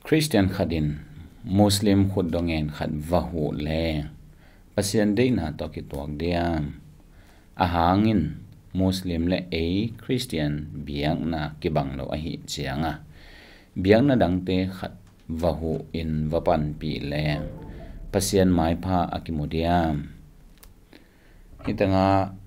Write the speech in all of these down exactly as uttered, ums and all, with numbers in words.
Khristian khat in Muslim khutdawh ngen khat va huh leng Pasian deihna tawh kituak diam? A hangin Muslim le ei Khristian biakna kibang lo ahih cianga biakna dangte khat va huh in va panpih leng Pasian maipha a kimu diam? Hih tengah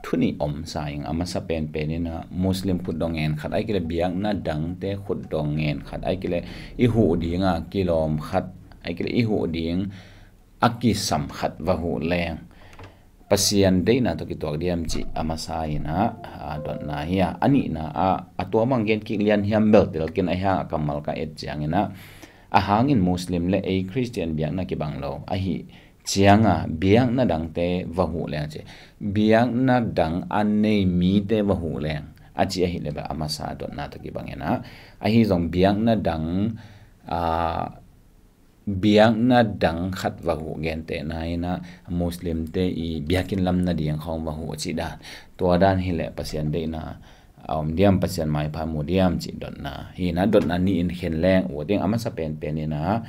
thu nih om sa ing. A masa penpen in ah Muslim khutdawh ngen khat, ahih kei leh biakna dangte khutdawh ngen khat, ahih kei leh i huh ding a kilawm khat, ahih kei leh i huh ding a kisam khat va huh leng Pasian deihna tawh kituak diam cih a masa in ah, a dotna hi a, a nihna ah a tua bang gen kik lian hiam bel tel kei in, a hiang a kammal ka et ciangin ah, a hangin Muslim le ei Khristian biakna kibang lo ahih cianga biakna dangte va huh leng ci, biakna dang a nei mite va huh leng a ci ahih leh bel a masa dotna tawh kibang in ah, ahi zong biakna dang, aa, biakna dang khat va huh gentehna in ah Muslimte i biakinn lam nading khawng va huh cih dan, tua dan hi leh Pasian deihna a om diam, Pasian maipha mu diam cih dotna hi in ah, dotna nih in khen leng uh ding. A masa penpen in ah,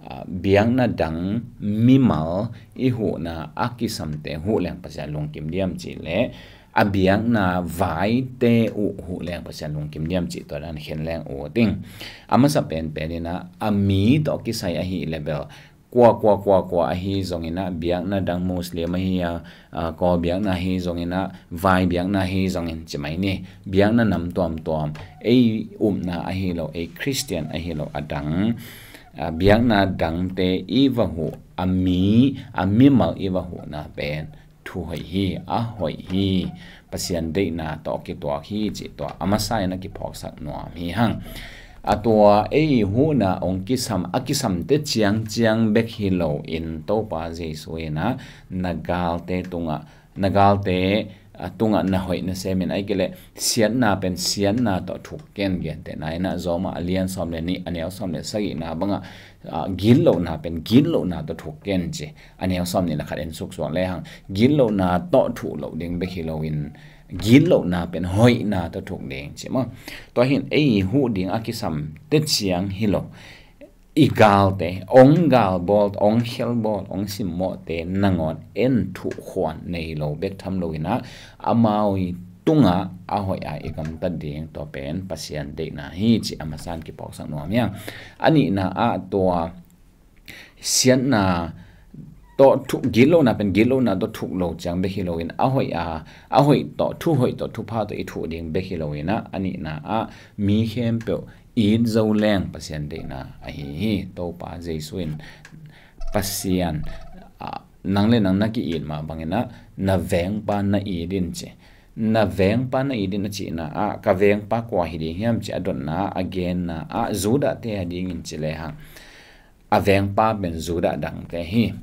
aa, biakna dang mimal i huhna a kisamte huh leng Pasian lungkim diam cih leh a biakna vaite uh huh leng Pasian lungkim diam cih tua dan khen leng uh ding. A masa penpen in ah a mi tawh kisai ahih leh bel kua kua kua kua ahi zongin ah, biakna dang Muslim ahi a, aa, Kawl biakna ahi zongin ah, vai biakna ahi zongin ci mai ni, biakna nam tuamtuam, ei upna ahi lo, ei Khristian ahi lo a dang, aa, biakna dangte i va huh a mi, a mimal i va huhna pen thu hoih hi, a hoih hi, Pasian deihna tawh kituak hi cih tua a masa in a kiphawksak nuam hi hang. A tua ei huhna hong kisam, a kisamte ciangciang bek hi lo in Topa Jesu in ah na galte tungah, na galte, aa, tungah na hoih nasem in, ahih kei leh siatna pen siatna tawh thuk ken, gentehna in ah Rom a lian sawm le nih a neu sawm le sagihna bangah, aa, gitlohna pen gitlohna tawh thuk ken ci. A neu sawm nih le khat en suksuak lehang gitlohna tawh thuh loh ding bek hi lo in gitlohna pen hoihna tawh thuk ding ci maw? Tua hi in ei huh ding a kisamte ciang hi lo, i galte, hong galbawl, hong khelbawl, hong simmawhte nangawn en thuh khuan nei lo bek tham lo in ah, amau i tungah a hoih a i gamtat ding, tua pen Pasian deihna hi cih a masa in kiphawksak nuam hi hang. A nihna ah tua siatna tawh thuk, gitlohna pen gitlohna tawh thuk lo ciang bek hi lo in, a hoih a, a hoih tawh, thu hoih tawh, thupha tawh i thuh ding bek hi lo in ah, a nihna ah mi khempeuh it zo leng Pasian deihna ahi hi. Topa Jesu in Pasian, aa, nang le nang na ki-it mah bangin ah na vengpa na it in ci. Na vengpa na it in a cihna ah ka vengpa kua hi ding hiam ci a dotna ah, a genna ah Judah te a dingin ci lehang a vengpa pen Judah dangte hi.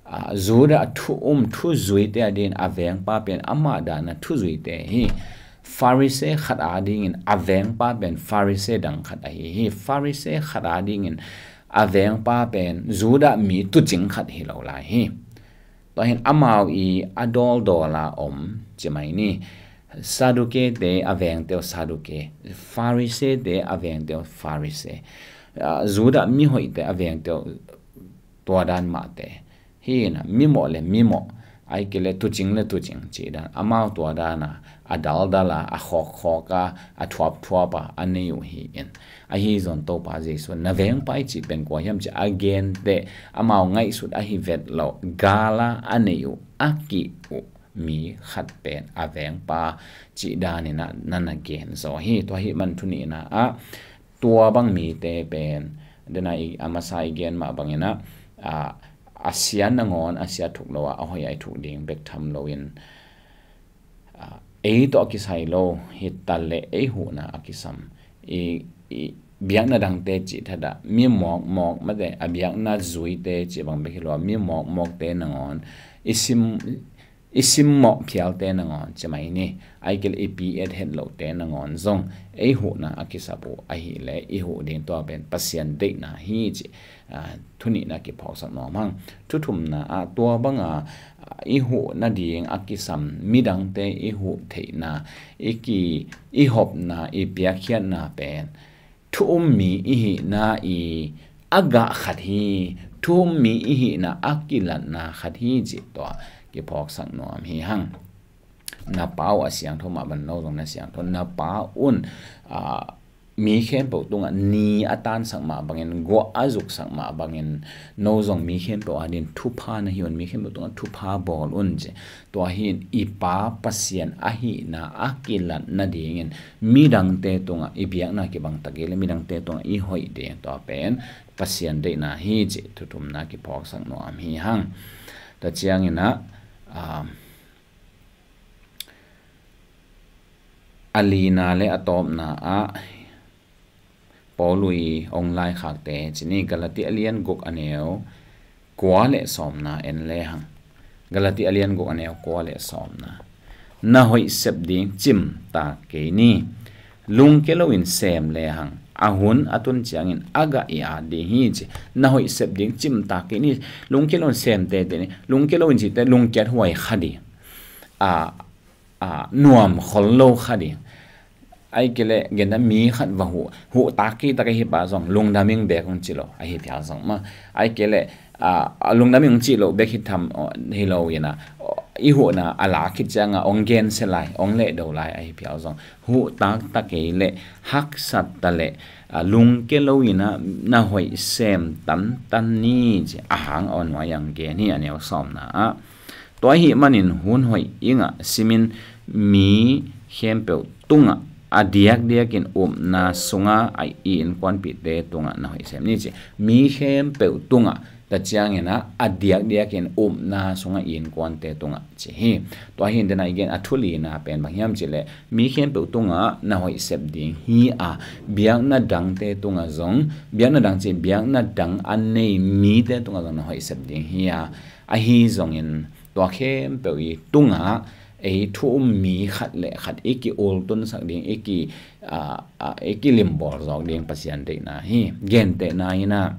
Aa, Judah thu um thuzuite a dingin a vengpa pen amah dana thuzuite hi. Pharisee khat a dingin a vengpa pen Pharisee dang khat ahi hi. Pharisee khat a dingin a vengpa pen Judah mi tuucing khat hi lo lai hi. Tua hi in amau i a dawldawl a om ci mai ni. Sadducee te a vengte uh Sadducee, Pharisee te a vengte uh Pharisee, aa, Judah mihoihte a vengte uh tua dan mahte. Hi in ah mimawh le mimawh, ahih kei leh tuucing le tuucing cih dan, amau tua dan a, a daldal a, a khawkkhawk a, a thuapthuap a, a nei uh hi in. Ahi zong Topa Jesu in na vengpa i cih pen kua hiam ci a genteh, amau ngaihsut ahi vet loh, gal a a nei uh, a kih uh mi khat pen a vengpa cih dan in ah na na gen zaw hi. Tua ahih man thu nihna ah tua bang mite pen, den a i, a masa i gen mah bangin ah, aa, a sia nangawn a sia thuk lo a, a hoih a i thuk ding bek tham lo in, aa, ei tawh a kisai lo hi ta leh ei huhna a kisam, i, i biakna dangte cih thadah mi mawkmawk mate, a biakna zuite cih bang bek hi lo a, mi mawkmawkte nangawn i sim, i simmawh phialte nangawn ci mai ni, ahih kei leh i pi et het lohte nangawn zong ei huhna a kisap uh ahih leh i huh ding tua pen Pasian deihna hi cih, aa, thu nihna kiphawksak nuam hang. Thu thumna ah tua banga, aa, i huh nading a kisam midangte i huh theihna, i ki, i hopna, i piakkhiatna pen thu um mi i hihna i a gah khat hi, thu um mi i hihna a kilatna khat hi cih tua kiphawksak nuam hi hang. Na pa uh a siangtho mah bangin no zong na siangtho, na pa un, aa, mi khempeuh tungah ni a tansak mah bangin, guah a zuksak mah bangin, no zong mi khempeuh adingin thupha na hi un, mi khempeuh tungah thupha bawl un ci. Tua hi in i Pa Pasian ahihna a kilat nadingin midangte tungah i biakna kibang tak kei leh midangte tungah i hoih ding, tua pen Pasian deihna hi cih thu thumna kiphawksak nuam hi hang. Tua ciangin ah, aa, a lina le a tawpna ah Paul i hong laikhakte ci ni. Galati a lian guk a neu kua le sawmna en le hang. Galati a lian guk a neu kua le sawmna. Na hoih sep ding cimtak kei ni. Lungkia loin sem le hang, a hun a tun ciangin a gah i at ding hi ci. Na hoih sep ding cimtak kei ni. Lungkia loin sem teitei ni. Lungkia loin cihte lungkiat huai kha ding, a, a, nuam khol lo kha ding. Ahih kei leh gentehna mi khat va huh, huh tak kei tak ahi pah zong lungdam ing bek hong ci lo ahi phial zong mah. Ahih kei leh, a, lungdam ing hong ci lo bek hi tham, aw, hi lo in ah, aw, i huhna a lak khit ciangin hong gensia lai, hong lehdo lai ahi phial zong, huh taktak kei leh haksat ta leh, a, lungkia loin ah na hoih sem tantan ni ci a hang a nuai-ah hong gen hi a neu sawmna ah. Tua ahih manin hun hoih i ngah simin mi khempeuh tungah a diakdiakin upna sungah a i innkuanpihte tungah na hoih sem ni ci. Mi khempeuh tungah, tua ciangin ah a diakdiakin upna sungah i innkuante tungah ci hi. Tua hi in dena i gen a thu lina pen bang hiam cih leh mi khempeuh tungah na hoih sep ding hi a, biakna dangte tungah zong, biakna dang ci, biakna dang a nei mite tungah zong na hoih sep ding hi a, ahi zongin tua khempeuh i tungah ei thu um mi khat le khat i ki-ultunsak ding, i ki, a, a, i kilimbawl zawk ding Pasian deihna hi. Gentehna in ah,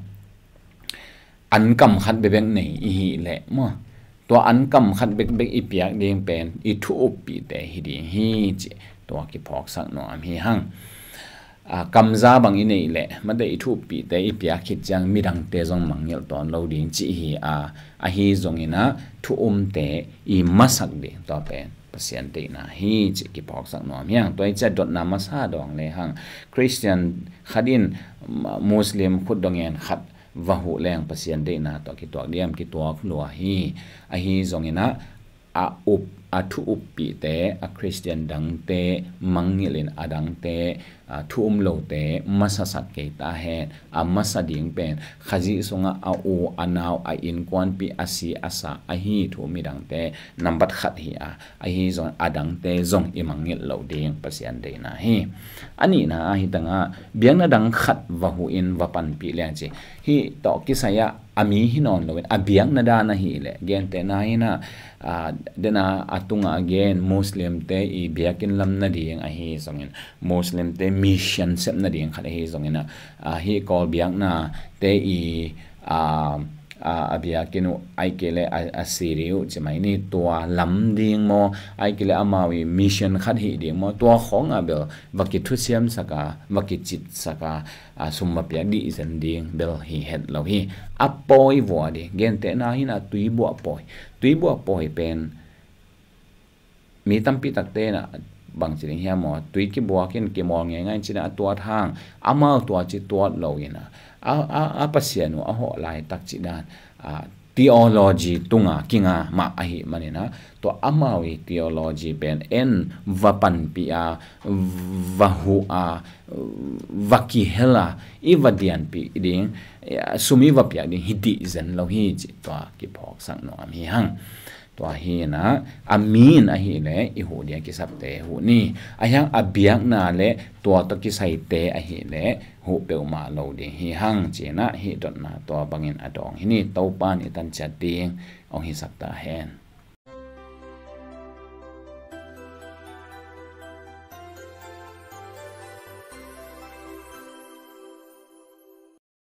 an kam khat bekbek nei i hih leh maw, tua an kam khat bekbek i piak ding pen i thu uppihte hi ding hi ci, tua kiphawksak nuam hi hang. A, kam za bang i neih leh mate i thu uppihte i piak khit ciang midangte zong mangngilh tawn lo ding ci hi a, ahi zongin ah thu umte i masak ding, tua pen Pasian deihna hi ci kiphawksak nuam hi hang. Tua hi ciah dotna masa dawng le hang. Khristian khat in, ma-, Muslim khutdawh ngen khat va huh leng Pasian deihna tawh kituak diam? Kituak lua hi. Ahi zongin ah, a up, a thu uppihte, a Khristian dangte mangngilh in a dangte, a, thu um lote masasak kei ta hen. A masa ding pen Khazih sungah a u, a nau, a innkuanpih, a si, a sa, ahi thu um midangte nambat khat hi a, ahi zong a dangte zong i mangngilh loh ding Pasian deihna hi. A nihna ah hi tangah biakna dang khat va huh in va panpih leng ci. Hih tawh kisai-ah a mi hi nawn loin a biakna dan ahih leh, gentehna in ah, a, dena a tungah a gen Muslimte i biakinn lam nading ahi zongin, Muslimte mission sep nading khat ahi zongin ah, a, hih Kawl biaknate i, a, a, a biakinn uh, ahih kei leh a, a siri uh ci mai ni, tua lam ding maw, ahih kei leh amau i mission khat hih ding maw, tua khawngah bel va kithusiamsak a, va kicitsak a, a, sum va piak dih zen ding bel hi het lo hi. A pawi vua ding, gentehna hi in ah tuibuah pawi. Tuibuah pawi pen mi tampi takte in ah bangci ding hiam maw, tui kibuak in kimawl ngeingai in ci in ah a tuat hang, amau tua ci tuat lo in ah, a, a, a Pasian uh a hawh laitak cih dan, a, theology tunga kinga mah ahih manin ah, tua amau i theology pen en va panpih a, va huh a, va kihel a, i va dianpih ding, sum i va piak ding hi dih zen lo hi cih tua kiphawksak nuam hi hang. Tua hi in ah, a mi in ahih leh i huh ding a kisapte huh ni. Ahih hang a biakna le tua tawh kisaite ahih leh huh peuhmah lo ding hi hang ci in ah, hih dotna tua bangin a dawng hi ni. Topa in i tan ciat ding hong hisak ta hen.